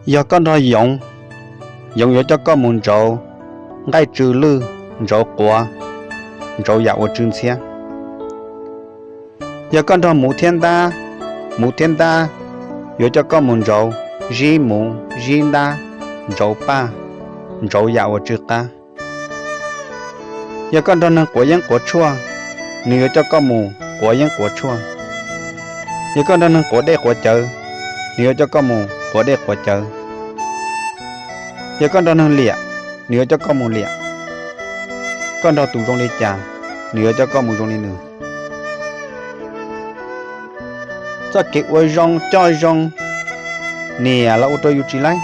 Yog koj nrog yoov, yoov yuav coj koj mus ntsauv nqaij tsw lwj, ntsauv quav, ntsauv yam uas tsw ntxhiab. Yog koj nrog muv thiab ntab, muv thiab ntab yuav coj koj mus ntsauv zib muv, zib ntab, ntsauv paj, ntsauv yam uas tsw qab. Yog koj nrog neeg quav yeeb quav tshuaj, nws yuav coj koj mus quav yeeb quav tshuaj. Yog koj nrog neeg quav dej quav cawv, nws yuav coj koj mus quav dej quav cawv. Yog koj nrog neeg liam, nws yuav coj koj mus liam. Koj nrog tus zoo li cas, nws yuav coj koj mus zoo li nws. Txoj kev ua zoo coj zoo, niam los ua rau yus tsis laib,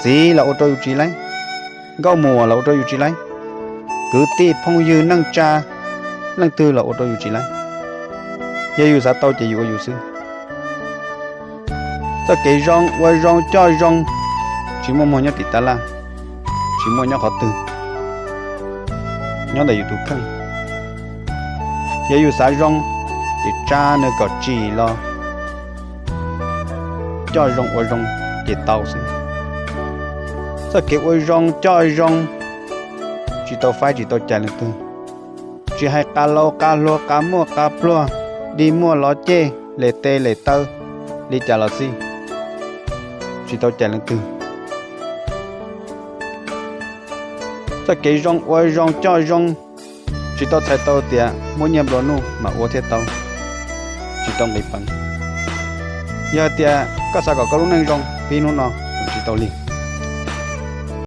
txiv los ua rau yus tsis laib, nkauj muam los ua rau yus tsis laib, kwv tij phooj ywg neej tsa leej twg los ua rau yus tsis laib. Yog yus xav tau ces yus ua yus xwb. Txoj kev zoo ua zoo coj zoo, tsis muaj muag nyob tim tab laj, tsis muaj nyob qhov twg, nyob ntawm yus tus kheej. Yog yus xav zoo, ces tsa nws kom tsim los coj zoo ua zoo ces tau xwb. Txoj kev ua zoo coj zoo, tsis tau faib tsis tau cais leej twg. Tsis hais qas laus qas hluas qas muaj qas pluag, dig muaj lov ceg, les tes les taw li cas los xij, tsis tau cais leej twg. Txoj kev zoo ua zoo coj zoo, tsis tau txhais tau tias muaj nyiaj nplua nuj mas ua thiaj tau, tsis tau nqis peev. Yog tias koj xav kom koj lub neej zoo pib hnub no, tsis tau li.